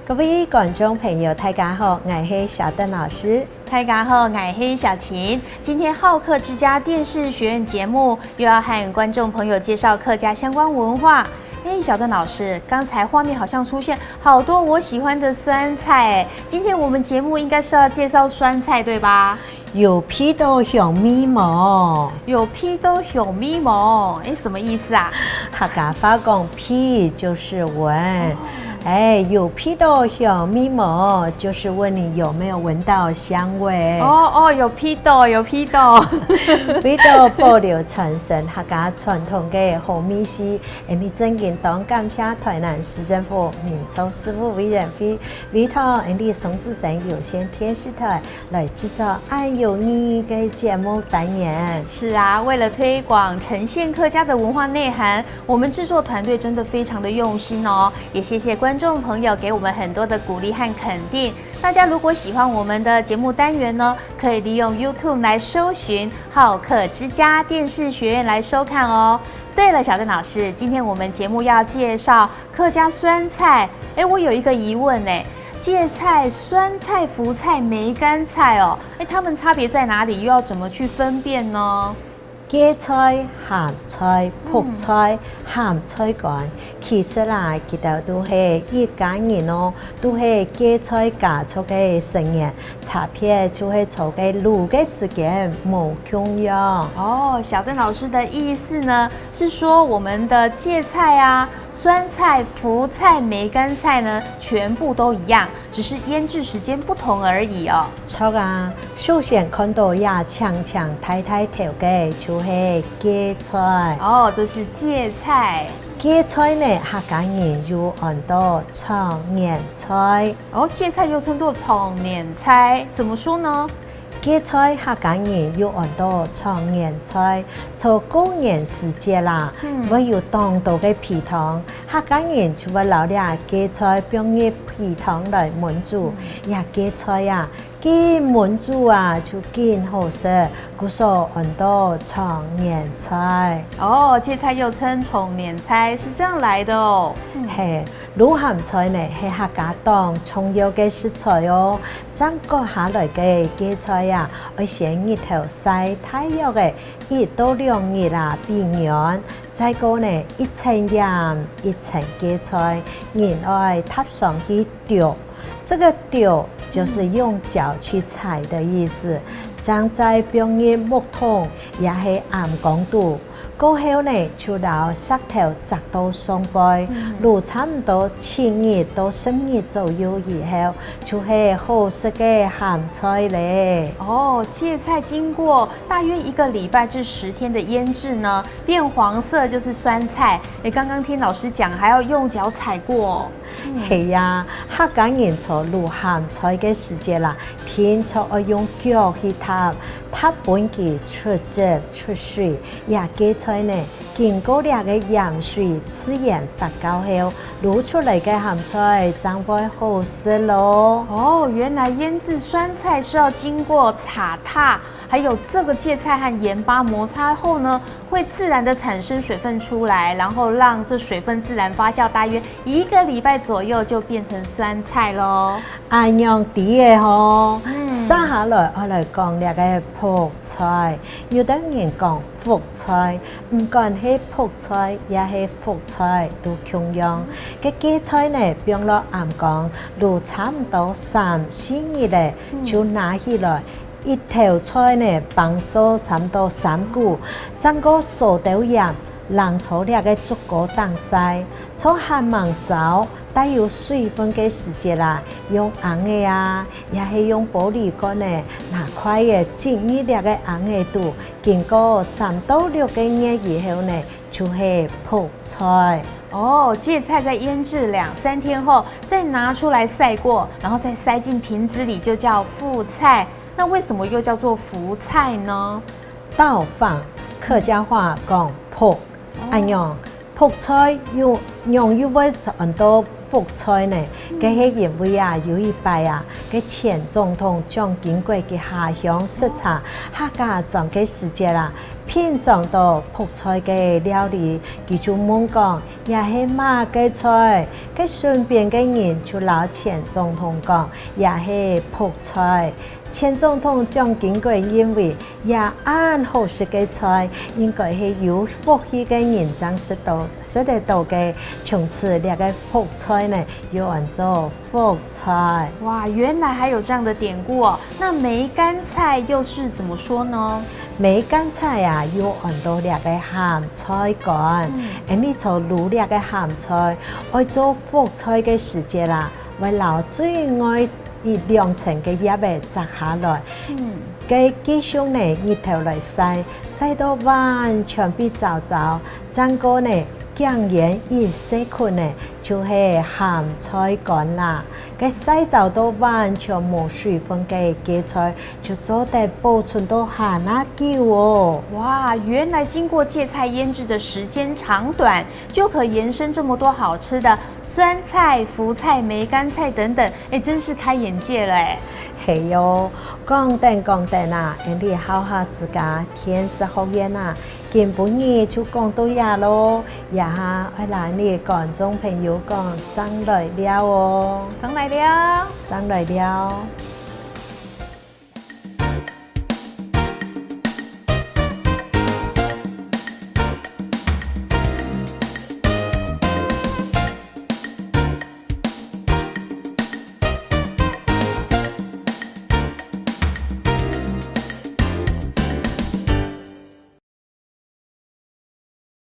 各位觀眾朋友，大家好，𠊎係小鄧老師。大家好，𠊎係小琴。今天好客之家電視學院節目又要和觀眾朋友介紹客家相關文化。哎，小鄧老師，剛才畫面好像出現好多我喜歡的酸菜。今天我們節目應該是要介紹酸菜，對吧？有鼻都香味無？有鼻都香味無？哎，什麼意思啊？客家話講鼻就是聞。哎，有鼻都香味無？就是問你有沒有聞到香味。哦哦，有鼻都，有鼻都。為著保留傳承客家傳統的好美食，𠊎哋尊敬當感謝台南市政府民族事務委員會委託𠊎哋松子山有線電視台來製作愛有意義的節目單元。是啊，為了推廣呈現客家的文化內涵，我們製作團隊真的非常的用心哦。也謝謝觀眾朋友給我們很多的鼓勵和肯定。大家如果喜歡我們的節目單元呢，可以利用 YouTube 來搜尋好客之家電視學院來收看哦。對了，小鄧老師，今天我們節目要介紹客家酸菜。哎，我有一個疑問呢，芥菜、酸菜、福菜、梅乾菜哦，哎，它們差別在哪裡？又要怎麼去分辨呢？芥菜、鹹菜、福菜、鹹菜乾，其實啦，佢兜都係一家人哦，都係芥菜家族的成員，差別就係做个滷个時間無仝樣。哦，小鄧老師的意思呢，是說我們的芥菜啊、酸菜、福菜、梅乾菜呢，全部都一樣，只是醃製時間不同而已哦。錯啊，首先看到也長長大大條个，就是芥菜。哦，這是芥菜。芥菜呢，客家人又稱做長年菜。哦，芥菜又稱作長年菜，怎麼說呢？芥菜客家人又稱做長年菜，做過年時節啦，會有當多个皮糖，客家人就會撈倆芥菜放入皮糖來燜煮，也芥菜啊，緊燜煮啊就緊好食，故所稱做長年菜。哦，芥菜又稱長年菜，是這樣來的哦。嘿，滷鹹菜呢係客家當重要的食材哦。剛割下來个芥菜啊，愛先日頭曬太陽个1到2日啦，變軟。再過呢，一層鹽，一層芥菜，人愛踏上去啄。這個啄就是用腳去踩的意思。將再放入木桶，也係頷缸肚。過後呢，就撈石頭砸到上背，滷差不多7日到10日左右以後，就係好食个鹹菜咧。哦，芥菜經過大約一個禮拜至10天的醃製呢，變黃色就是酸菜。哎，剛剛聽老師講，還要用腳踩過。係呀，客家人做滷鹹菜个時節啦，天初愛用腳去踏，踏分佢出汁出水，也芥菜呢，經過兩個鹽水自然發酵後，滷出來个鹹菜就會好食囉。哦，原來醃製酸菜是要經過踩踏，還有這個芥菜和鹽巴摩擦後呢，會自然的產生水分出來，然後讓這水分自然發酵，大約一個禮拜左右就變成酸菜囉。按樣佇个吼，接下來我來講那个福菜，有的人講福菜，毋管係福菜抑係福菜都仝樣。个芥菜呢，放落頷缸，滷差不多3、4日咧，就拿起來。一條菜呢，放做差不多3股，整個掃兜鹽，冷藏兩个竹篙頂曬，從還蠻早帶有水分个時節啦，用甕个啊，抑係用玻璃罐呢，拿塊个浸入兩个甕个肚，經過3到6個月以後呢，就係福菜。哦，芥菜在醃製2、3天後，再拿出來曬過，然後再塞進瓶子裡，就叫福菜。那為什麼又叫做福菜呢？倒反客家話講福，按樣福菜又用又會很多福菜呢？這係因為啊，有一擺啊，个前總統蔣經國佢下鄉視察客家莊个時節啦，品嚐到曝菜个料理，佢就問講：也係麼个菜？个身邊个人就摎前總統講：也係曝菜。前總統蔣經國認為，也按好食个菜，應該係有福氣个人才食到食得到个。從此，這个曝菜呢，又稱做福菜。哇，原來還有這樣的典故哦。那梅乾菜又是怎麼說呢？梅乾菜啊，又稱做這个鹹菜乾。你做滷這个鹹菜，愛做福菜个時節啦，會撈最外一兩層个葉仔摘下來，个繼續呢日頭來曬，曬到完全變皺皺，經過呢檢驗一細菌呢，就係鹹菜乾啦。个曬皺到完全無水分个芥菜，就做得保存到遐爾久哦。哇，原來經過芥菜醃製的時間長短，就可延伸這麼多好吃的酸菜、福菜、梅乾菜等等，哎，真是開眼界了哎。係喲，講等講等啊，𪜶哋好好自家天時福宴啊，今晡日就講到遮囉，也哈愛來你觀眾朋友講，正來尞哦，正來尞，正來尞。